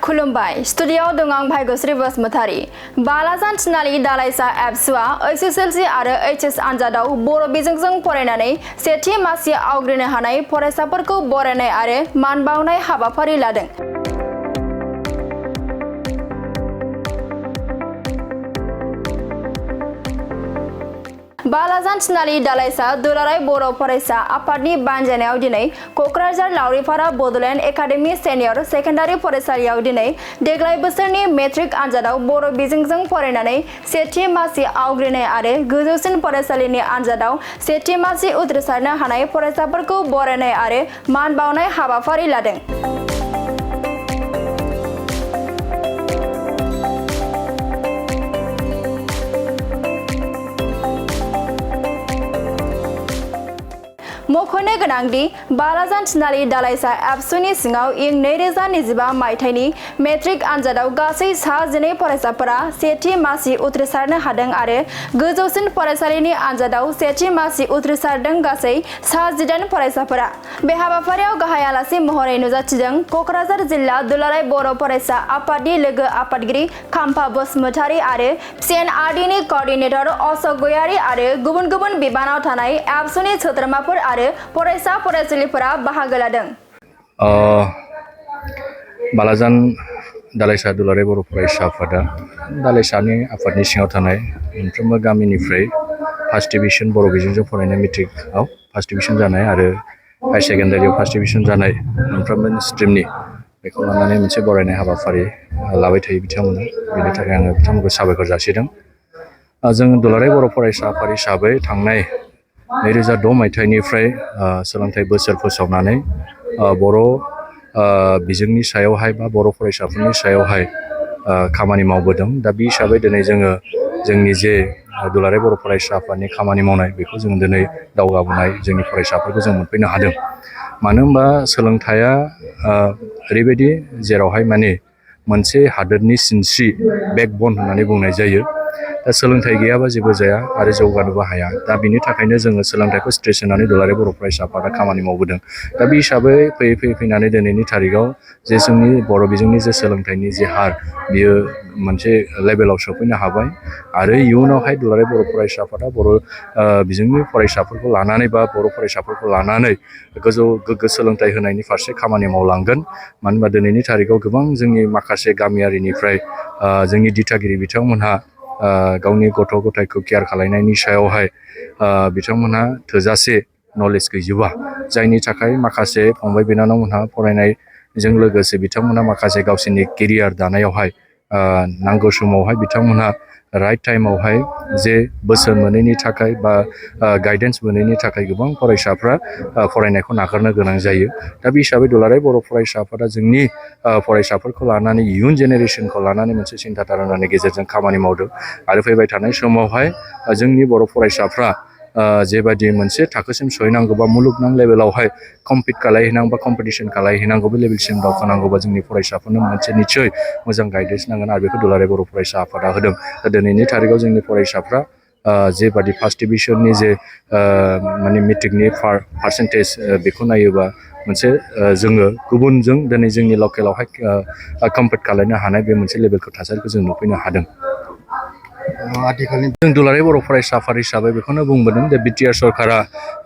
खुलुमबाय स्टुडियोआव दं आं भाग्यश्री बसुमतारी बालाजान थिनालि दालाइसा एबसुआ Hslc आरो HS आनजादाव बर' बिजोंजों फरायनानै सेथि मासि आवग्रिनो हानाय फरायसाफोरखौ बरायनाय आरो मान बावनाय हाबाफारि लादों। बालाजान थिनालि दालाइसा दुलाराय बर' फरायसा आफादनि बानजायनायाव दिनै Kokrajhar Lawripara Bodoland academy senior secondary फरायसालियाव दिनै देग्लाय बोसोरनि मेट्रिक आनजादाव बर' बिजोंजों फरायनानै सेथि मासि आवग्रिनाय आरो गोजौसिन फरायसालिनि आनजादाव सेथि मासि उथ्रिसारनो हानाय फरायसाफोरखौ बरायनाय आरो मान बावनाय हाबाफारि लादों। मख'नो गोनांदि बालाजान थिनालि दालाइसा एबसुनि सिङाव इं 2025 मायथाइनि मेट्रिक आनजादाव गासै 12 फरायसाफोरा सेथि मासि उथ्रिसारनो हादों आरो गोजौसिन फरायसालिनि आनजादाव सेथि मासि उथ्रिसारदों गासै 18 फरायसाफोरा। बे हाबाफारियाव गाहाय आलासि महरै नुजाथिदों क'क्राझार जिल्ला दुलाराय बर' फरायसा आफादनि लोगो आफादगिरि खाम्फा बसुमतारी आरो CNRDनि क'अर्डिनेटर अशोक गयारी आरो गुबुन गुबुन बिबानाव थानाय एबसुनि सोद्रोमाफोर आरो फरायसा फरायसुलिफोरा बाहागो लादों। बालाजान दालाइसा दुलाराय बर' फरायसा आफादा दालाइसानि आफादनि सिङाव थानाय मोनफ्रोमबो गामिनिफ्राय फार्स्ट डिभिजन बर' बिजोंजों फरायनाय मेट्रिकआव फार्स्ट डिभिजन जानाय आरो हायार सेकेन्डारियाव फार्स्ट डिभिजन जानाय मोनफ्रोमबो स्ट्रिमनि बेखौ लानानै मोनसे बरायनाय हाबाफारि लाबाय थायो बिथांमोना। बेनि थाखाय आङो बिथांमोनखौ साबायखर जासिदों। जों दुलाराय बर' फरायसा आफाद हिसाबै थांनाय 2006 मायथाइनिफ्राय सोलोंथाइ बोसोर फोसावनानै बर' बिजोंनि सायावहाय बा बर' फरायसाफोरनि सायावहाय खामानि मावबोदों। दा बे हिसाबै दिनै जोङो जोंनि जे दुलाराय बर' फरायसा आफादनि खामानि मावनाय बेखौ जों दिनै दावगाबोनाय जोंनि फरायसाफोरखौ जों मोनफैनो हादों। मानो होनबा सोलोंथाइया ओरैबायदि जेरावहाय माने मोनसे हादोरनि सिनस्रि बेकबन होननानै बुंनाय जायो। दा सोलोंथाइ गैयाबा जेबो जाया आरो जौगानोबो हाया। दा बिनि थाखायनो जोङो सोलोंथाइखौ स्ट्रेस होनानै दुलाराय बर' फरायसा आफादा खामानि मावबोदों। दा बे हिसाबै फैनानै दिनैनि थारिखआव जे जोंनि बर' बिजोंनि जे सोलोंथाइनि जे हार बियो मोनसे लेभेलाव सफैनो हाबाय आरो इयुनावहाय दुलाराय बर' फरायसा आफादा बर' बिजोंनि फरायसाफोरखौ लानानै बा बर' फरायसाफोरखौ लानानै गोग्गो सोलोंथाइ होनायनि फारसे खामानि मावलांगोन। मानो होनबा दिनैनि थारिखआव गोबां जोंनि माखासे गामियारिनिफ्राय जोंनि दिथागिरि बिथांमोनहा गावनि गथ' गथायखौ केयार खालामनायनि सायावहाय बिथांमोनहा थोजासे नलेज गैजोबा, जायनि थाखाय माखासे फंबाय बिनानावमोनहा फरायनायजों लोगोसे बिथांमोनहा माखासे गावसोरनि केरियार दानायावहाय नांगौ समावहाय बिथांमोनहा राइट टाइमावहाय जे बोसोन मोनैनि थाखाय बा गाइडेन्स मोनैनि थाखाय गोबां फरायसाफ्रा फरायनायखौ नागारनो गोनां जायो। दा बे हिसाबै दुलाराय बर' फरायसा आफादा जोंनि फरायसाफोरखौ लानानै इयुन जेनेरेसनखौ लानानै मोनसे सिन्था धारनानि गेजेरजों खामानि मावदों आरो फैबाय थानाय समावहाय जोंनि बर' फरायसाफ्रा जेबायदि मोनसे थाखोसिम सहैनांगौ बा मुलुगनां लेभेलावहाय कम्पिट खालायहैनांगौ बा कम्पिटिसन खालायहैनांगौ बे लेभेलसिम दावखोनांगौबा जोंनि फरायसाफोरनो मोनसे निस्सय मोजां गाइडेन्स नांगोन आरो बेखौ दुलाराय बर' फरायसा आफादा होदों। दा दिनैनि थारिखआव जोंनि फरायसाफ्रा जेबादि फार्स्ट डिभिजननि जे माने मेट्रिकनि पार्सेन्टेज बेखौ नायोबा मोनसे जोङो गुबुनजों दिनै जोंनि लकेलावहाय कम्पिट खालायनो हानाय बे मोनसे लेभेलखौ थासारिखौ जों नुफैनो हादों। आथिखालनि जों दुलाराय बर' फरायसा आफाद हिसाबै बेखौनो बुंबोदों जे बिटिआर सरकारा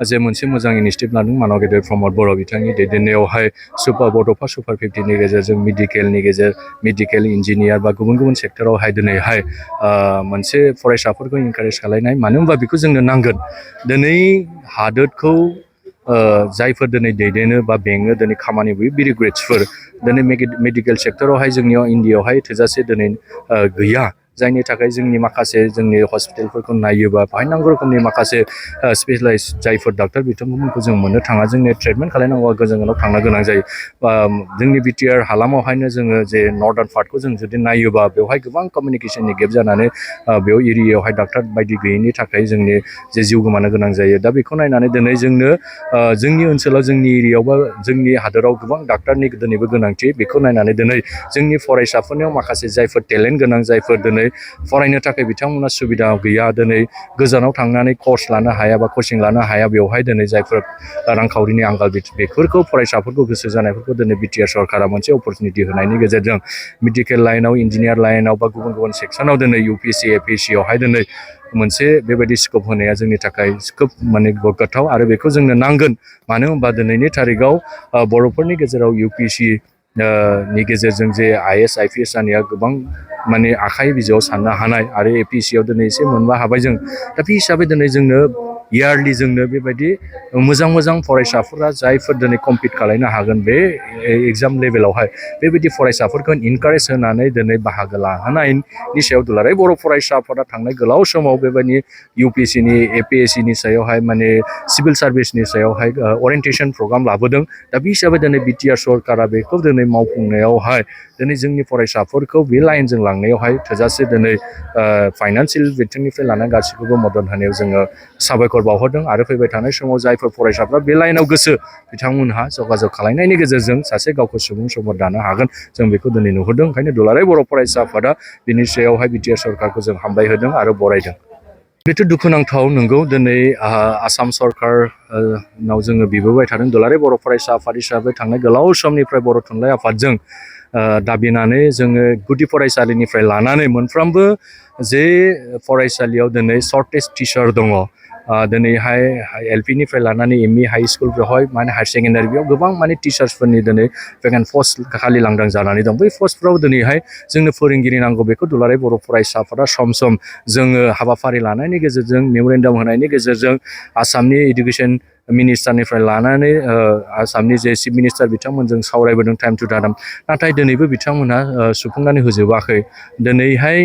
जे मोनसे मोजां इनिसिएटिभ लादों मानाव गेदेर प्रमद बर' बिथांनि दैदेननायावहाय बड'फा सुपार 50नि गेजेरजों मेडिकेल इन्जिनियार बा गुबुन गुबुन सेक्टरावहाय दिनैहाय मोनसे फरायसाफोरखौ इनकारेज खालायनाय। मानो होनबा बेखौ जोंनो नांगोन। दिनै हादोरखौ जायफोर दिनै दैदेनो बा बेङो दिनै खामानि बिउरोक्रेट्सफोर दिनै मेडिकेल सेक्टरावहाय जोंनियाव इन्डियायावहाय थोजासे दिनै गैया, जायनि थाखाय जोंनि माखासे जोंनि हस्पिटालफोरखौ नायोबा बेहाय नांगौ रोखोमनि माखासे स्पेशलाइज जायफोर डाक्टर बिथांमोनखौ जों मोननो थाङा। जोंनि ट्रिटमेन्ट खालायनांगौआ गोजानाव थांनो गोनां जायो। जोंनि बिटिआर हालामावहायनो जोङो जे नर्दार्न पार्टखौ जों जुदि नायोबा बेवहाय गोबां कमिउनिकेसननि गेप जानानै बेयाव एरियायावहाय डाक्टर बायदि गैयैनि थाखाय जोंनि जे जिउ गोमानो गोनां जायो। दा बेखौ नायनानै दिनै जोंनो जोंनि ओनसोलाव जोंनि एरियायाव बा जोंनि हादोराव गोबां डाक्टरनि दिनैबो गोनांथि। बेखौ नायनानै दिनै जोंनि फरायसाफोरनियाव माखासे जायफोर टेलेन्ट गोनां जायफोर दिनै दिनै फरायनो थाखाय बिथांमोना सुबिदा गैया दिनै गोजानाव थांनानै कर्स लानो हाया बा कचिं लानो हाया बेवहाय दिनै जायफोर रांखावरिनि आंखाल बेफोरखौ फरायसाफोरखौ गोसो जानायफोरखौ दिनै बिटिआर सरकारा मोनसे अपरचुनिटि होनायनि गेजेरजों मेडिकेल लाइनाव इन्जिनियार लाइनाव बा गुबुन गुबुन सेक्सनाव दिनै UPSC APSC आवहाय दिनै मोनसे बेबायदि स्कप होनाया जोंनि थाखाय खोब माने गोग्गाथाव आरो बेखौ जोंनो नांगोन मानो होनबा दिनैनि थारिखाव बर'फोरनि गेजेराव UPSC नि गेजेरजों जे IAS IPS जानाया गोबां माने आखाइ बिजौआव साननो हानाय आरो APSC आव दिनै एसे मोनबा हाबाय जों दा बे हिसाबै दिनै जोंनो इयारलि जोंनो बेबायदि मोजां मोजां फरायसाफोरा जायफोर दिनै कम्पिट खालामनो हागोन बे एग्जाम लेभेलावहाय बेबायदि फरायसाफोरखौ इनकारेज होनानै दिनै बाहागो लाहोनायनि सायाव दुलाराय बर' फरायसाफोरा थांनाय गोलाव समाव बेबायदि UPSC नि APSC नि सायावहाय माने सिभिल सार्भिसनि सायावहाय अरिएन्टेसन प्रग्राम लाबोदों दा बे हिसाबै दिनै बिटिआर सरकारा बेखौ दिनै मावफुंनायावहाय दिनै जोंनि फरायसाफोरखौ बे लाइनजों लांनायावहाय थोजासे दिनै फाइनान्सियेल बिथिंनिफ्राय लानानै गासैखौबो मदद होनायाव जोङो साबायखर बावहरदों आरो फैबाय थानाय समाव जायफोर फरायसाफ्रा बे लाइनाव गोसो बिथांमोनहा जगाजग खालामनायनि गेजेरजों सासे गावखौ सुबुं सम्पद दानो हागोन जों बेखौ दिनै नुहुरदों ओंखायनो दुलाराय बर' फरायसा आफादा बिनि सायावहाय बिटिआर सरकारखौ जों हामबाय होदों आरो बरायदों बेथ' दुखुनांथाव नंगौ दिनै आसाम सरकार नाव जोङो बिबोबाय थादों दुलाराय बर' फरायसा आफाद हिसाबै थांनाय गोलाव समनिफ्राय बर' थुनलाइ आफादजों दाबिनानै जोङो गुदि फरायसालिनिफ्राय लानानै मोनफ्रोमबो जे फरायसालियाव दिनै सर्टेज टिचार दङ दिनैहाय LP निफ्राय लानानै ME हाइ स्कुल बेवहाय माने हायार सेकेन्डारि बेयाव गोबां माने टिचार्सफोरनि दिनै भेकेन्ट पस्ट खालि लांदां जानानै दं बै पस्टफ्राव दिनैहाय जोंनो फोरोंगिरि नांगौ बेखौ दुलाराय बर' फरायसाफोरा सम सम जोङो हाबाफारि लानायनि गेजेरजों मेम'रेन्डाम होनायनि गेजेरजों आसामनि इडुकेसन मिनिस्टारनिफ्राय लानानै आसामनि जे चिफ मिनिस्टार बिथांमोनजों सावरायबोदों टाइम टु टाइम नाथाय दिनैबो बिथांमोनहा सुफुंनानै होजोबाखै दिनैहाय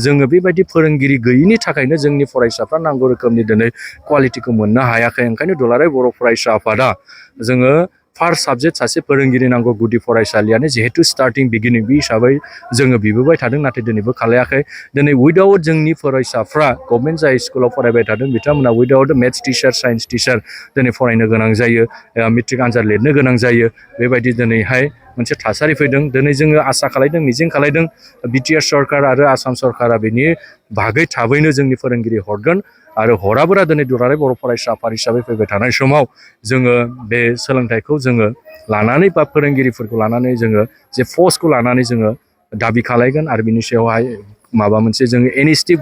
जोङो बेबायदि फोरोंगिरि गैयिनि थाखायनो जोंनि फरायसाफ्रा नांगौ रोखोमनि दिनै क्वालिटिखौ मोननो हायाखै ओंखायनो दुलाराय बर' फरायसा आफादा जोङो फार्स्ट साबजेक्ट सासे फोरोंगिरि नांगौ गुदि फरायसालियानो जिहेतु स्टार्टिं बिगिनिं बे हिसाबै जोङो बिबोबाय थादों नाथाय दिनैबो खालायाखै दिनै उइदाउट जोंनि फरायसाफ्रा गभर्नमेन्ट जाय स्कुलाव फरायबाय थादों बिथांमोना without maths teacher science teacher दिनै फरायनो गोनां जायो मेट्रिक आनजाद लिरनो गोनां जायो बेबायदि दिनैहाय मोनसे थासारि फैदों दिनै जोङो आसा खालायदों मिजिं खालायदों बिटिआर सरकार आरो आसाम सरकारा बेनि बागै थाबैनो जोंनि फोरोंगिरि हरगोन आरो हराबोला दिनै दुलाराय बर' फरायसा आफाद हिसाबै फैबाय थानाय समाव जोङो बे सोलोंथाइखौ जोङो लानानै बा फोरोंगिरिफोरखौ लानानै जोङो जे पस्टखौ लानानै जोङो दाबि खालायगोन आरो बिनि सायावहाय माबा मोनसे जोङो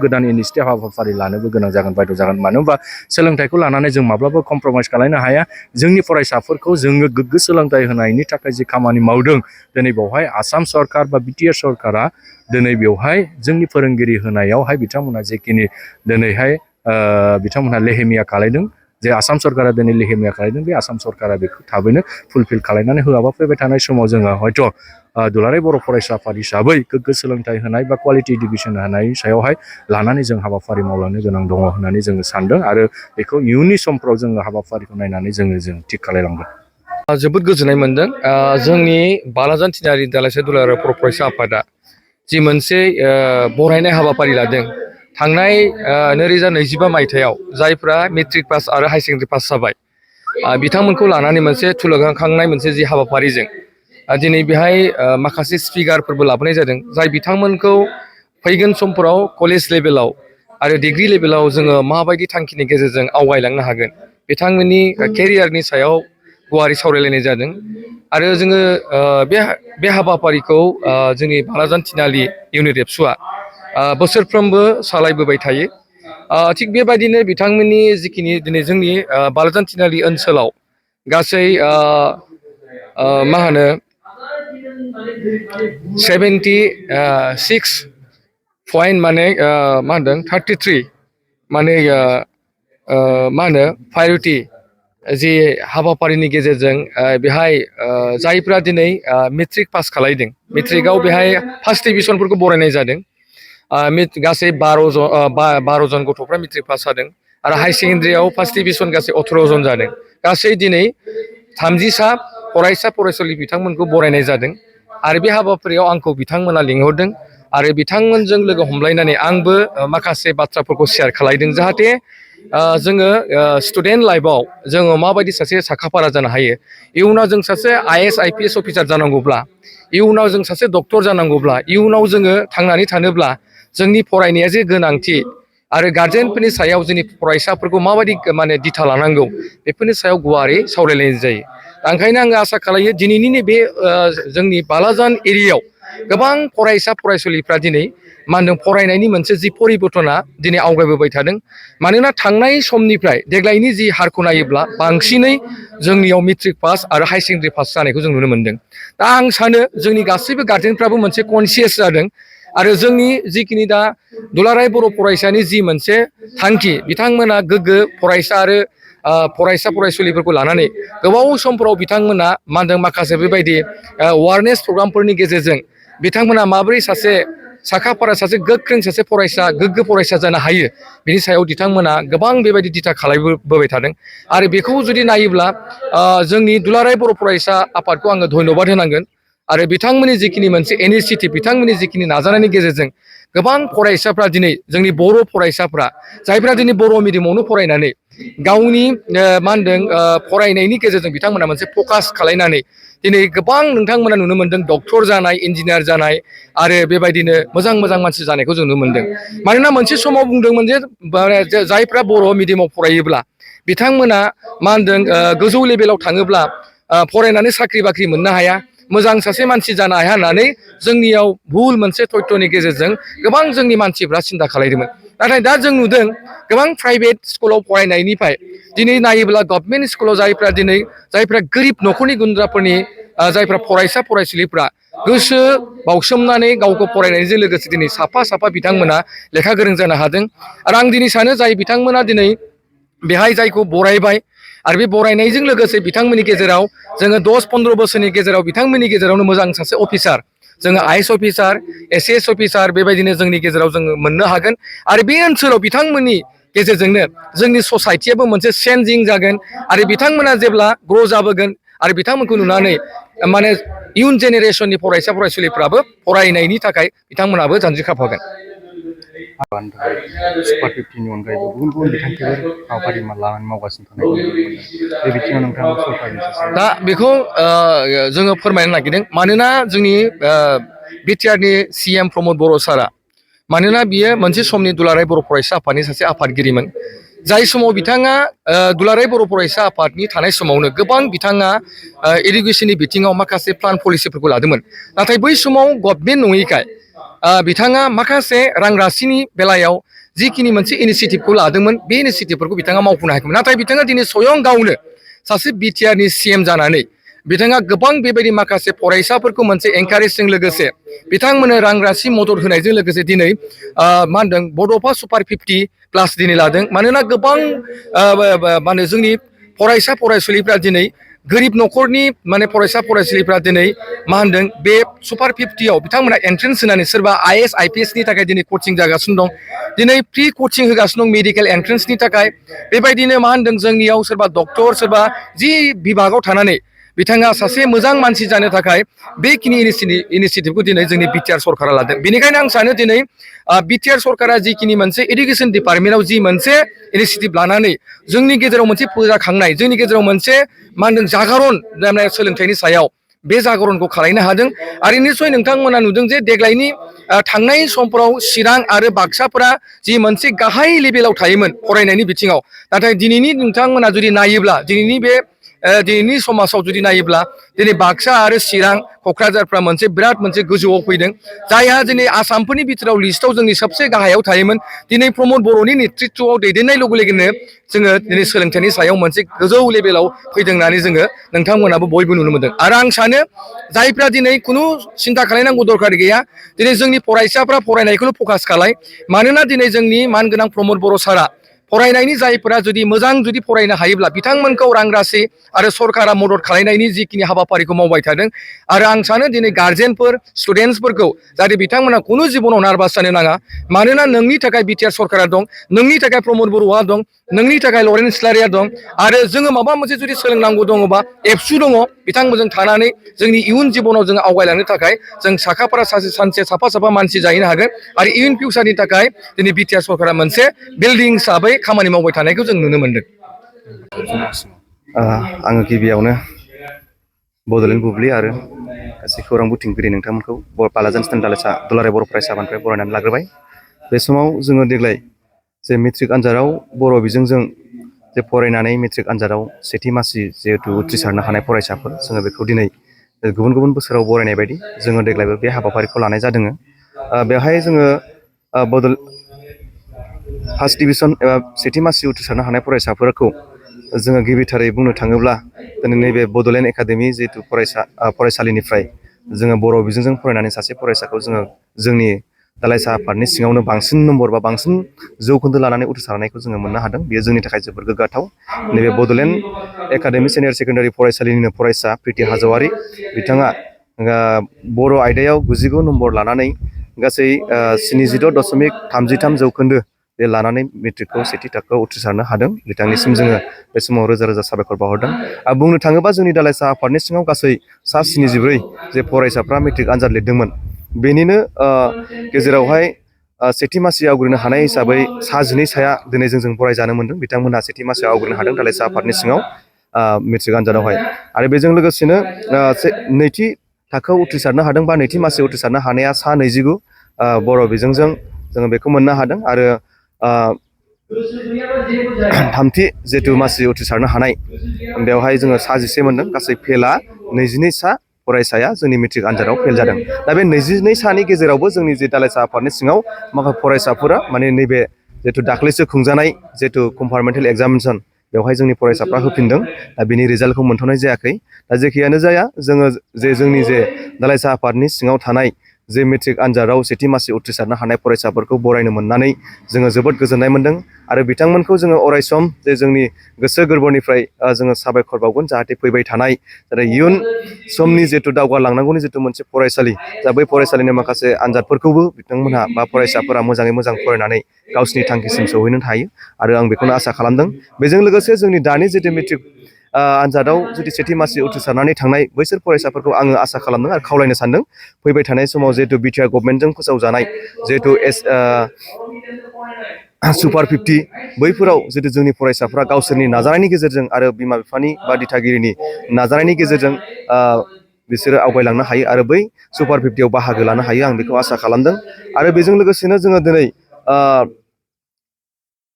गोदान इनिसिएटिभ हाबाफारि लानोबो गोनां जागोन बायद' जागोन मानो होनबा सोलोंथाइखौ लानानै जों माब्लाबा कमप्रमाइस खालामनो हाया जोंनि फरायसाफोरखौ जोङो गोग्गो सोलोंथाइ होनायनि थाखाय जि खामानि मावदों दिनै बेवहाय आसाम सरकार बा बिटिआर सरकारा दिनै बेवहाय जोंनि फोरोंगिरि होनायावहाय बिथांमोना जेखिनि दिनैहाय बिथांमोनहा लेहेमिया खालायदों जे आसाम सरकारा दिनै लेहेमिया खालायदों बे आसाम सरकारा बेखौ थाबैनो फुलफिल खालायनानै होआबा फैबाय थानाय समाव जोङो हयथ' दुलाराय बर' फरायसा आफाद हिसाबै गोग्गो सोलोंथाइ होनाय बा क्वालिटि इडुकेसन होनायनि सायावहाय लानानै जों हाबाफारि मावलांनो गोनां दङ होननानै जोङो सानदों आरो बेखौ इयुननि समफ्राव जोङो हाबाफारिखौ नायनानै जों थिग खालायलांगोन जोबोद गोजोननाय मोनदों जोंनि बालाजान थिनारि दालाइसा दुलाराय बर' फरायसा आफादा जि मोनसे बरायनाय हाबाफारि लादों थांनाय 2025 मायथाइयाव जायफ्रा मेट्रिक पास आरो हायार सेकेन्डारि पास जाबाय बिथांमोनखौ लानानै मोनसे थुलुंगाखांनाय मोनसे जि हाबाफारिजों दिनै बेहाय माखासे स्पिकारफोरबो लाबोनाय जादों जाय बिथांमोनखौ फैगोन समफोराव कलेज लेभेलाव आरो डिग्री लेभेलाव जोङो माबायदि थांखिनि गेजेरजों आवगायलांनो हागोन बिथांमोननि केरियारनि सायाव गुवारै सावरायलायनाय जादों आरो जोङो बे हाबाफारिखौ जोंनि बालाजान थिनालि इउनिट एबसुआ बोसोरफ्रोमबो सालायबोबाय थायो थिग बेबायदिनो बिथांमोननि जिखिनि दिनै जोंनि बालाजान थिनालि ओनसोलाव गासै मा होनो 76 पइन्ट माने मा होनदों 33 माने मा होनो प्रायरिटि जि हाबाफारिनि गेजेरजों बेहाय जायफ्रा दिनै मेट्रिक पास खालायदों मेट्रिकआव बेहाय फार्स्ट डिभिजनफोरखौ बरायनाय जादों गासै 12 जन गथ'फ्रा मेट्रिक पास जादों आरो हायार सेकेन्डारियाव फार्स्ट डिभिजन गासै 18 जन जादों गासै दिनै 30 फरायसा फरायसुलि बिथांमोनखौ बरायनाय जादों आरो बे हाबाफारियाव आंखौ बिथांमोना लिंहरदों आरो बिथांमोनजों लोगो हमलायनानै आंबो माखासे बाथ्राफोरखौ शेयार खालायदों जाहाथे जोङो स्टुडेन्ट लाइफआव जोङो माबायदि सासे साखाफारा जानो हायो इयुनाव जों सासे IAS IPS अफिसार जानांगौब्ला इयुनाव जों सासे डक्टर जानांगौब्ला इयुनाव जोङो थांनानै थानोब्ला जोंनि फरायनाया जे गोनांथि आरो गार्जेनफोरनि सायाव जोंनि फरायसाफोरखौ माबायदि माने दिथा लानांगौ बेफोरनि सायाव गुवारै सावरायलायनाय जायो। ओंखायनो आङो आसा खालायो दिनैनि नैबे जोंनि बालाजान एरियायाव गोबां फरायसा फरायसुलिफ्रा दिनै मा होनदों फरायनायनि मोनसे जि परिबर्तना दिनै आवगायबोबाय थादों। मानोना थांनाय समनिफ्राय देग्लायनि जि हारखौ नायोब्ला बांसिनै जोंनियाव मेट्रिक पास आरो हायार सेकेन्डारि पास जानायखौ जों नुनो मोनदों। दा आं सानो जोंनि गासैबो गार्जेनफ्राबो मोनसे कनसियास जादों आरो जोंनि जिखिनि दा दुलाराय बर' फरायसानि जि मोनसे थांखि बिथांमोना गोग्गो फरायसा आरो फरायसा फरायसुलिफोरखौ लानानै गोबाव समफोराव बिथांमोना मा होनदों माखासे बेबायदि एवारनेस प्रग्रामफोरनि गेजेरजों बिथांमोना माबोरै सासे साखा फारा सासे गोख्रों सासे फरायसा गोग्गो फरायसा जानो हायो बिनि सायाव बिथांमोना गोबां बेबायदि दिथा खालामबोबाय थादों। आरो बेखौ जुदि नायोब्ला जोंनि दुलाराय बर' फरायसा आफादखौ आङो धन्यबाद होनांगोन। आरो बिथांमोननि जिखिनि मोनसे इनिसियेटिभ बिथांमोननि जिखिनि नाजानायनि गेजेरजों गोबां फरायसाफ्रा दिनै जोंनि बर' फरायसाफ्रा जायफ्रा दिनै बर' मिडियामावनो फरायनानै गावनि मा होनदों फरायनायनि गेजेरजों बिथांमोना मोनसे फकास खालायनानै दिनै गोबां नोंथांमोना नुनो मोनदों डक्टर जानाय इन्जिनियार जानाय आरो बेबायदिनो मोजां मोजां मानसि जानायखौ जों नुनो मोनदों। मानोना मोनसे समाव बुंदोंमोन जे जायफ्रा बर' मिडियामाव फरायोब्ला बिथांमोना मा होनदों गोजौ लेभेलाव थाङोब्ला फरायनानै साख्रि बाख्रि मोननो हाया मोजां सासे मानसि जानो हाया होननानै जोंनियाव भुल मोनसे तथ्यनि गेजेरजों गोबां जोंनि मानसिफ्रा सिन्था खालामदोंमोन। नाथाय दा जों नुदों गोबां प्राइभेट स्कुलाव फरायनायनिफ्राय दिनै नायोब्ला गभर्नमेन्ट स्कुलाव जायफ्रा गोरिब न'खरनि गुन्द्राफोरनि जायफ्रा फरायसा फरायसुलिफ्रा गोसो बावसोमनानै गावखौ फरायनायजों लोगोसे दिनै साफा साफा बिथांमोना लेखा गोरों जानो हादों। आरो आं दिनै सानो जाय बिथांमोना दिनै बेहाय जायखौ बरायबाय आरो बे बरायनायजों लोगोसे बिथांमोननि गेजेराव जोङो 10-15 बोसोरनि गेजेराव बिथांमोननि गेजेरावनो मोजां सासे अफिसार जोङो आइएस अफिसार एसएस अफिसार बेबायदिनो जोंनि गेजेराव जोङो मोननो हागोन। आरो बे ओनसोलाव बिथांमोननि गेजेरजोंनो जोंनि ससाइटियाबो मोनसे चेन्जिं जागोन आरो बिथांमोना जेब्ला ग्र' जाबोगोन आरो बिथांमोनखौ नुनानै माने इयुन जेनेरेसननि फरायसा फरायसुलिफ्राबो फरायनायनि थाखाय बिथांमोनाबो जानजि खाफ्रागोन। सुपार 50नि अनगायैबो गुबुन गुबुन बिथांखिफोर हाबाफारि लानानै मावगासिनो थानायखौ नुनो मोनदों। बे बिथिङाव नोंथाङा सरकारनि दा बेखौ जोङो फोरमायनो नागिरदों मानोना जोंनि बिटिआरनि सिएम प्रमद बर' सारा मानोना बियो मोनसे समनि दुलाराय बर' फरायसा आफादनि सासे आफादगिरिमोन। जाय समाव बिथाङा दुलाराय बर' फरायसा आफादनि थानाय समावनो गोबां बिथाङा इडुकेसननि बिथिङाव माखासे प्लान पलिसिफोरखौ लादोंमोन। नाथाय बै समाव गभर्नमेन्ट नङैखाय बिथाङा माखासे रां राशिनि बेलायाव जिखिनि मोनसे इनिसियेटिभखौ लादोंमोन बे इनिसियेटिभफोरखौ बिथाङा मावफुंनो हायाखैमोन। नाथाय बिथाङा दिनै स्वयं गावनो सासे बिटिआरनि सिएम जानानै बिथाङा गोबां बेबायदि माखासे फरायसाफोरखौ मोनसे एनकारेजजों लोगोसे बिथांमोननो रां राशि मदद होनायजों लोगोसे दिनै मा होनदों बड'फा सुपार 50 प्लास दिनै लादों। मानोना गोबां मा होनो जोंनि फरायसा फरायसुलिफ्रा दिनै गोरिब न'खरनि माने फरायसा फरायसुलिफ्रा दिनै मा होनदों बे सुपार 50आव बिथांमोना एन्ट्रेन्स होनानै सोरबा आइएस आइपिएसनि थाखाय दिनै कचिं जागासिनो दं। दिनै फ्रि कचिं होगासिनो दं मेडिकेल एन्ट्रेन्सनि थाखाय। बेबायदिनो मा होनदों जोंनियाव सोरबा डक्टर सोरबा जि बिभागाव थानानै बिथाङा सासे मोजां मानसि जानो थाखाय बेखिनि इनिसियेटिभखौ दिनै जोंनि बिटिआर सरकारा लादों। बेनिखायनो आं सानो दिनै बिटिआर सरकारा जिखिनि मोनसे इडुकेसन डिपार्टमेन्टआव जि मोनसे इनिसियेटिभ लानानै जोंनि गेजेराव मोनसे फोजाखांनाय जोंनि गेजेराव मोनसे मा होनदों जागरन सोलोंथाइनि सायाव बे जागरनखौ खालायनो हादों। आरो निस्सय नोंथांमोना नुदों जे देग्लायनि थांनाय समफोराव चिरां आरो बाक्साफोरा जि मोनसे गाहाय लेभेलाव थायोमोन फरायनायनि बिथिङाव नाथाय दिनैनि नोंथांमोना जुदि नायोब्ला दिनैनि समाजाव जुदि नायोब्ला दिनै बाक्सा आरो चिरां क'क्राझारफ्रा बिराद मोनसे गोजौआव फैदों। जायहा दिनै आसामफोरनि बिथोराव लिस्टआव जोंनि सबसे गाहायाव थायोमोन दिनै प्रमद बर'नि नेतृत्वआव दैदेननाय लोगो लोगोनो जोङो दिनै सोलोंथाइनि सायाव मोनसे गोजौ लेभेलाव फैदों होननानै जोङो नोंथांमोनाबो बयबो नुनो मोनदों। आरो आं सानो जायफ्रा दिनै खुनु सिन्था खालायनांगौ दरखार गैया दिनै जोंनि फरायसाफ्रा फरायनायखौल' फकास खालाय। मानोना दिनै जोंनि मानगोनां प्रमद बर' सारा फरायनायनि जायफोरा जुदि मोजां जुदि फरायनो हायोब्ला बिथांमोनखौ रां राशि आरो सरकारा मदद खालामनायनि जिखिनि हाबाफारिखौ मावबाय थादों। आरो आं सानो दिनै गार्जेनफोर स्टुडेन्टसफोरखौ जाहाथे बिथांमोना खुनु जिबनाव नार्भास जानो नाङा। मानोना नोंनि थाखाय बिटिआर सरकारा दं, नोंनि थाखाय प्रमद बर'आ दं, नोंनि थाखाय लरेन्स इस्लारिया दं। आरो जोङो माबा मोनसे जुदि सोलोंनांगौ दङबा एबसु दङ बिथांमोनजों थानानै जोंनि इयुन जिबनाव जोङो आवगायलांनो थाखाय जों साखाफारा सानसे साफा साफा मानसि जाहैनो हागोन। आरो इयुन फिउचारनि थाखाय दिनै बिटिआर सरकारा मोनसे बिल्डिं हिसाबै खामानि मावबाय थानायखौ जों नुनो मोनदों। आङो गिबियावनो बड'लेण्ड बुब्लि आरो गासै खौरां बुथुमगिरि नोंथांमोनखौ बालाजान दुलाराय बर' फरायसा आफादनिफ्राय बरायनानै लाग्रोबाय। बे समाव जोङो देग्लाय जे मेट्रिक आनजादाव बर' बिजोंजों जे फरायनानै मेट्रिक आनजादाव सेथि मासि जिहेतु उथ्रिसारनो हानाय फरायसाफोर जोङो बेखौ दिनै गुबुन गुबुन बोसोराव बरायनाय बायदि जोङो देग्लायबो बे हाबाफारिखौ लानाय जादों। बेवहाय जोङो फार्स्ट डिभिजन एबा सेथि मासि उथ्रिसारनो हानाय फरायसाफोरखौ जोङो गिबिथारै बुंनो थाङोब्ला दिनै नैबे बड'लेण्ड एकाडेमि जिहेतु फरायसालिनिफ्राय जोङो बर' बिजोंजों फरायनानै सासे फरायसाखौ जोङो जोंनि दालाइसा आफादनि सिङावनो बांसिन नम्बर बा बांसिन जौखोन्दो लानानै उथ्रिसारनायखौ जोङो मोननो हादों। बेयो जोंनि थाखाय जोबोर गोग्गाथाव। नैबे बड'लेण्ड एकाडेमि सिनियर सेकेण्डारि फरायसालिनिनो फरायसा प्रिति हाजवारि बिथाङा बर' आयदायाव 99 नम्बर लानानै गासै 77.33 जौखोन्दो बे लानानै मेट्रिकखौ सेथि थाखोआव उथ्रिसारनो हादों। बिथांनिसिम जोङो बे समाव रोजा रोजा साबायखर बावहरदों। बुंनो थाङोबा जोंनि दालाइसा आफादनि सिङाव गासै सा 74 जे फरायसाफ्रा मेट्रिक आनजाद लिरदोंमोन बेनिनो गेजेरावहाय सेथि मासि आवग्रिनो हानाय हिसाबै सा 12 साया दिनै जोंजों फरायजानो मोन्दों। बिथांमोनहा सेथि मासियाव आवग्रिनो हादों दालाइसा आफादनि सिङाव मेट्रिक आनजादावहाय। आरो बेजों लोगोसेनो नैथि थाखोआव उथ्रिसारनो हादों बा नैथि मासियाव उथ्रिसारनो हानाया सा 29 बर' बिजोंजों जोङो बेखौ मोननो हादों। आरो थामथि जिहेतु मासि उथ्रिसारनो हानाय बेवहाय जोङो सा 11 मोनदों। गासै फेलआ 22 सा फरायसाया जोंनि मेट्रिक आनजादाव फेल जादों। दा बे 22 सानि गेजेरावबो जोंनि जे दालाइसा आफादनि सिङाव माखासे फरायसाफोरा माने नैबे जिहेतु दाख्लैसो खुंजानाय जिहेतु कम्पार्टमेन्टेल एग्जामिनेसन बेवहाय जोंनि फरायसाफ्रा होफिनदों। दा बिनि रिजाल्टखौ मोनथ'नाय जायाखै। दा जेखियानो जाया जोङो जोंनि जे दालाइसा आफादनि सिङाव थानाय जे मेट्रिक आनजादाव सेथि मासि उथ्रिसारनो हानाय फरायसाफोरखौ बरायनो मोननानै जोङो जोबोद गोजोननाय मोनदों। आरो बिथांमोनखौ जोङो अरायसम जे जोंनि गोसो गोरबोनिफ्राय जोङो साबायखर बावगोन जाहाथे फैबाय थानाय आरो इयुन समनि जिहेतु दावगालांनांगौनि जितु मोनसे फरायसालि दा बै फरायसालिनि माखासे आनजादफोरखौबो बिथांमोनहा बा फरायसाफोरा मोजाङै मोजां फरायनानै गावसिनि थांखिसिम सौहैनो हायो। आरो आं बेखौनो आसा खालामदों। बेजों लोगोसे जोंनि दानि जितु मेट्रिक आनजादाव जुदि सेथि मासि उथ्रिसारनानै थांनाय बैसोर फरायसाफोरखौ आङो आसा खालामदों आरो खावलायनो सानदों फैबाय थानाय समाव जिहेतु बिटिआर गभर्नमेन्टजों फोसावजानाय जिहेतु सुपार 50 बैफोराव जितु जोंनि फरायसाफ्रा गावसोरनि नाजानायनि गेजेरजों आरो बिमा बिफानि बा दिथागिरिनि नाजानायनि गेजेरजों बिसोरो आवगायलांनो हायो आरो बै सुपार 50आव बाहागो लानो हायो आं बेखौ आसा खालामदों। आरो बेजों लोगोसेनो जोङो दिनै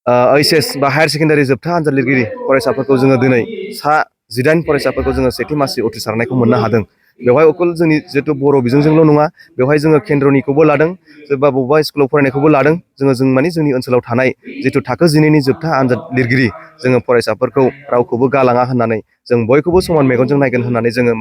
ओइचएस बा हायार सेकेण्डारि जोबथा आनजाद लिरगिरि फरायसाफोरखौ जोङो दिनै सा 19 फरायसाफोरखौ जोङो सेथि मासि उथ्रिसारनायखौ मोननो हादों। बेवहाय अकल जोंनि जिहेतु बर' बिजोंजोंल' नङा बेवहाय जोङो केन्द्रनिखौबो लादों सोरबा बबेबा स्कुलाव फरायनायखौबो लादों। जों माने जोंनि ओनसोलाव थानाय जिथु थाखो 12नि जोबथा आनजाद लिरगिरि जोङो फरायसाफोरखौ रावखौबो गालाङा होननानै जों बयखौबो समान मेगनजों नायगोन होननानै जोङो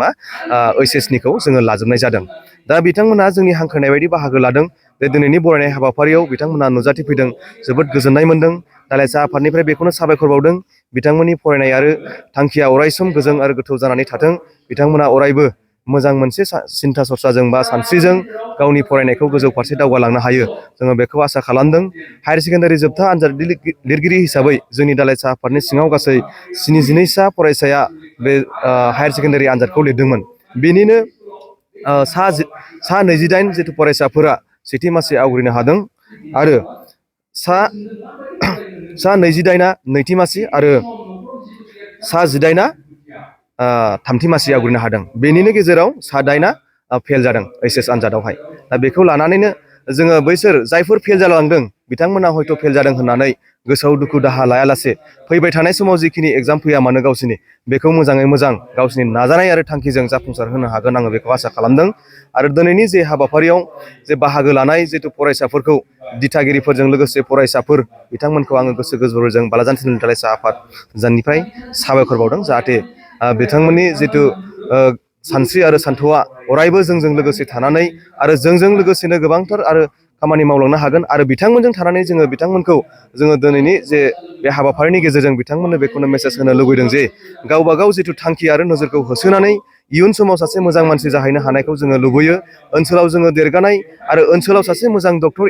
ओइचएसनिखौ जोङो लाजोबनाय जादों। दा बिथांमोनहा जोंनि हांख्रायनाय बायदि बाहागो लादों। बे दिनैनि बरायनाय हाबाफारियाव बिथांमोनहा नुजाथिफैदों जोबोद गोजोननाय मोनदों। दालाइसा आफादनिफ्राय बेखौनो साबायखर बावदों बिथांमोननि फरायनाय आरो थांखिया अरायसम गोजों आरो गोथौ जानानै थाथों। बिथांमोना अरायबो मोजां मोनसे सिन्था सरसाजों बा सानस्रिजों गावनि फरायनायखौ गोजौ फारसे दावगालांनो हायो जोङो बेखौ आसा खालामदों। हायार सेकेण्डारि जोबथा आनजाद लिरगिरि हिसाबै जोंनि दालाइसा आफादनि सिङाव गासै 72 सा फरायसाया बे हायार सेकेण्डारि आनजादखौ लिरदोंमोन। बेनिनो सा 28 जिथु फरायसाफोरा सेथि मासि आवग्रिनो हादों आरो सा 28 नैथि मासि आरो सा 18 थामथि मासि आवग्रिनो हादों। बेनिनो गेजेराव सा 8 फेल जादों ओइचएस आनजादावहाय। दा बेखौ लानानैनो जोङो बैसोर जायफोर फेल जालांदों बिथांमोना हयथ' फेल जादों होननानै गोसोआव दुखु दाहा लायालासे फैबाय थानाय समाव जिखिनि एग्जाम फैया मानो गावसिनि बेखौ मोजाङै मोजां गावसिनि नाजानाय आरो थांखिजों जाफुंसार होनो हागोन आङो बेखौ आसा खालामदों। आरो दिनैनि जे हाबाफारियाव जे बाहागो लानाय जिथु फरायसाफोरखौ दिथागिरिफोरजों लोगोसे फरायसाफोर बिथांमोनखौ आङो गोसो गोरबोजों बालाजान थिनालि दालाइसा आफादनिफ्राय साबायखर बावदों जाहाथे बिथांमोननि जिथु सानस्रि आरो सान्थौआ अरायबो जोंजों लोगोसे थानानै आरो जोंजों लोगोसेनो गोबांथार आरो खामानि मावलांनो हागोन। आरो बिथांमोनजों थानानै बिथांमोनखौ जोङो दिनैनि जे बे हाबाफारिनि गेजेरजों बिथांमोननो बेखौनो मेसेज होनो लुबैदों जे गावबा गाव जिथु थांखि आरो नोजोरखौ होसोनानै इयुन समाव सासे मोजां मानसि जाहैनो हानायखौ जोङो लुबैयो। ओनसोलाव जोङो देरगानाय आरो ओनसोलाव सासे मोजां डक्टर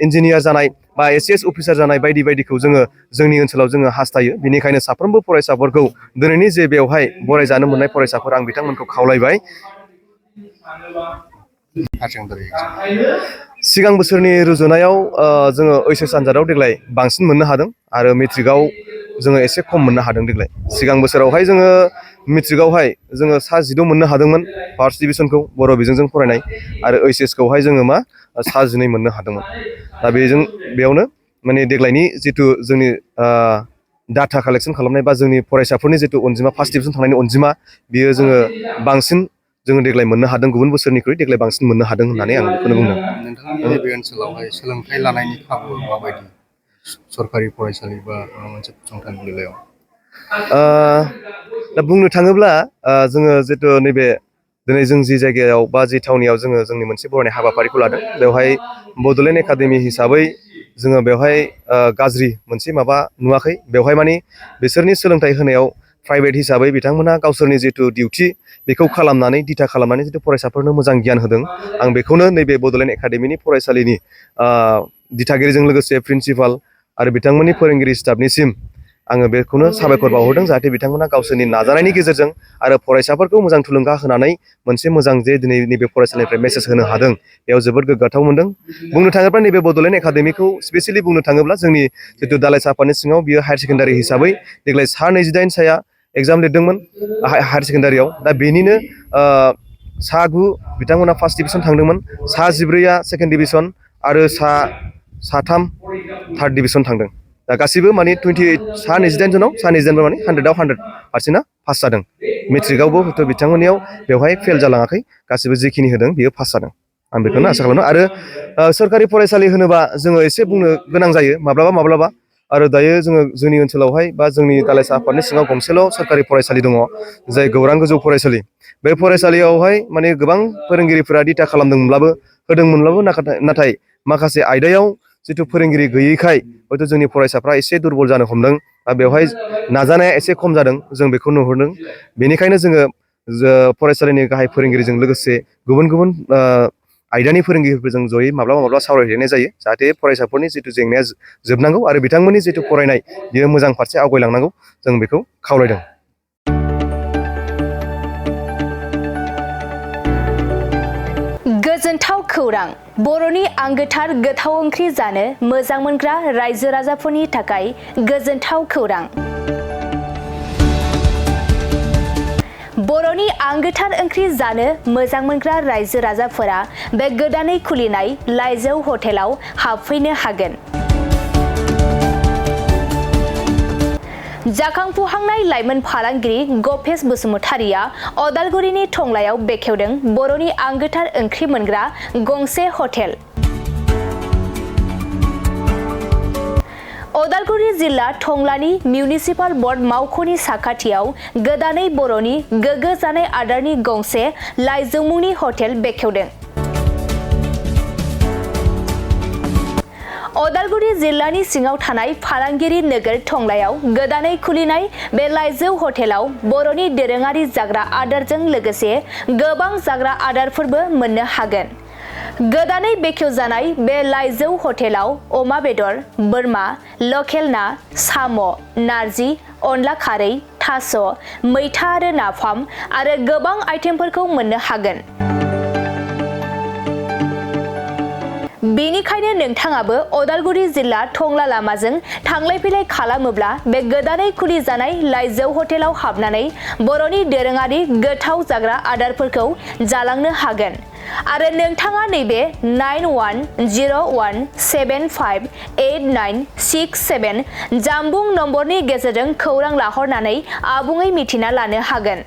इन्जिनियार जानाय बा एसिएस अफिसार जानाय बायदि बायदिखौ जोङो जोंनि ओनसोलाव जोङो हास्थायो। बेनिखायनो साफ्रोमबो फरायसाफोरखौ दिनैनि जे बेवहाय बरायजानो मोननाय फरायसाफोर आं बिथांमोनखौ खावलायबाय। सिगां बोसोरनि रुजुनायाव जोङो ओइचएस आनजादाव देग्लाय बांसिन मोननो हादों आरो मेट्रिकआव जोङो एसे खम मोननो हादों देग्लाय। सिगां बोसोरावहाय जोङो मेट्रिकआवहाय जोङो सा 16 मोननो हादोंमोन फार्स्ट डिभिजनखौ बर' बिजोंजों फरायनाय आरो ओइचएस खौहाय जोङो मा सा 12 मोननो हादोंमोन। दा बेयावनो माने देग्लायनि जिथु जोंनि डाटा कालेक्सन खालामनाय बा जोंनि फरायसाफोरनि जिथु अनजिमा फार्स्ट डिभिजन थांनायनि अनजिमा बियो जोङो बांसिन जोङो देग्लाय मोननो हादों गुबुन बोसोरनिख्रुइ देग्लाय बांसिन मोननो हादों होननानै आं बेखौनो बुंदों। नोंथांनि नैबे ओनसोलावहाय सोलोंथाइ लानायनि खाबु माबायदि सरकारि फरायसालि बा माबा मोनसे फसंथाननि बेलायाव? दा बुंनो थाङोब्ला जोङो जितु नैबे दिनै जों जि जायगायाव बा जि थावनियाव जोङो जोंनि मोनसे बरायनाय हाबाफारिखौ लादों बेवहाय बड'लेण्ड एकाडेमि हिसाबै जोङो बेवहाय गाज्रि मोनसे माबा नुवाखै। बेवहाय माने बिसोरनि सोलोंथाइ होनायाव प्राइभेट हिसाबै बिथांमोना गावसोरनि जिथु डिउटि बेखौ खालामनानै दिथा खालामनानै जिथु फरायसाफोरनो मोजां गियान होदों आं बेखौनो नैबे बड'लेण्ड एकाडेमिनि फरायसालिनि दिथागिरिजों लोगोसे प्रिन्सिपाल आरो बिथांमोननि फोरोंगिरि स्टाफनिसिम आङो बेखौनो साबायखर बावहरदों जाहाथे बिथांमोना गावसोरनि नाजानायनि गेजेरजों आरो फरायसाफोरखौ मोजां थुलुंगा होनानै मोनसे मोजां जे दिनै नैबे फरायसालिनिफ्राय मेसेज होनो हादों बेयाव जोबोद गोग्गाथाव मोनदों। बुंनो थाङोब्ला नैबे बड'लेण्ड एकाडेमिखौ स्पेसियेलि बुंनो थाङोब्ला जोंनि जितु दालाइसा आफादनि सिङाव बियो हायार सेकेण्डारि हिसाबै देग्लाय सा 28 साया एग्जाम लिरदोंमोन हायार सेकेण्डारियाव। दा बेनिनो सा 9 बिथांमोना फार्स्ट डिभिजन थांदोंमोन, सा 14आ सेकेन्ड डिभिजन आरो सा 3 थार्ड डिभिजन थांदों। दा गासिबो माने 28 सा 28 जनाव सा 28 माने 100आव 100% पास जादों। मेट्रिकआवबो हयथ' बिथांमोननियाव बेवहाय फेल जालाङाखै गासिबो जिखिनि होदों बियो पास जादों। आं बेखौनो आसा खालामो। आरो सोरखारि फरायसालि होनोबा जोङो एसे बुंनो गोनां जायो माब्लाबा आरो दायो जोङो जोंनि ओनसोलावहाय बा जोंनि दालाइसा आफादनि सिङाव गंसेल' सरकारि फरायसालि दङ जाय गौरां गोजौ फरायसालि। बे फरायसालियावहाय माने गोबां फोरोंगिरिफोरा दिथा होदोंमोनब्लाबो नाथाय माखासे आयदायाव जिथु फोरोंगिरि गैयैखाय हयथ' जोंनि फरायसाफ्रा एसे दुरबल जानो हमदों। बेवहाय नाजानाया एसे खम जादों जों बेखौ नुहुरदों। बेनिखायनो जोङो फरायसालिनि गाहाय फोरोंगिरिजों लोगोसे गुबुन आयदानि फोरोंगिरिफोरजों जयै माब्लाबा सावरायहैनाय जायो जाहाथे फरायसाफोरनि जिथु जेंनाया जोबनांगौ आरो बिथांमोननि जिथु फरायनाय बियो मोजां फारसे आवगायलांनांगौ जों बेखौ खावलायदों। गोजोनथाव खौरां बर'नि आंगोथार गोथाव ओंख्रि जानो मोजां मोनग्रा रायजो राजाफोरनि थाखाय गोजोनथाव खौरां। बर'नि आंगोथार ओंख्रि जानो मोजां मोनग्रा रायजो राजाफोरा बे गोदानै खुलिनाय लाइजौ हटेलाव हाबफैनो हागोन। जाखांफुहांनाय लाइमोन फालांगिरि गपेश बसुमतारिया अदालगुरिनि टंलायाव बेखेवदों बर'नि आंगोथार ओंख्रि मोनग्रा गंसे हटेल। अदालगुरि जिल्ला टंलानि मिउनिसिपाल बर्ड मावख'नि साखाथियाव गोदानै बर'नि गोग्गो जानाय आदारनि गंसे लाइजौ मुंनि हटेल बेखेवदों। अदालगुरि जिल्लानि सिङाव थानाय फालांगिरि नोगोर टंलायाव गोदानै खुलिनाय बे लाइजौ हटेलाव बर'नि दोरोङारि जाग्रा आदारजों लोगोसे गोबां जाग्रा आदारफोरबो मोननो हागोन। गोदानै बेखेवजानाय बे लाइजौ हटेलाव अमा बेदर, बोरमा, लकेल ना, साम', नारजि, अनला खारै, थास', मैथा आरो नाफाम आरो गोबां आइटेमफोरखौ मोननो हागोन। बेनिखायनो नोंथाङाबो अदालगुरि जिल्ला टंला लामाजों थांलाय फैलाय खालामोब्ला बे गोदानै खुलिजानाय लाइजौ हटेलाव हाबनानै बर'नि दोरोङारि गोथाव जाग्रा आदारफोरखौ जालांनो हागोन। आरो नोंथाङा नैबे 9101758967 जानबुं नम्बरनि गेजेरजों खौरां लाहरनानै आबुङै मिथिना लानो हागोन।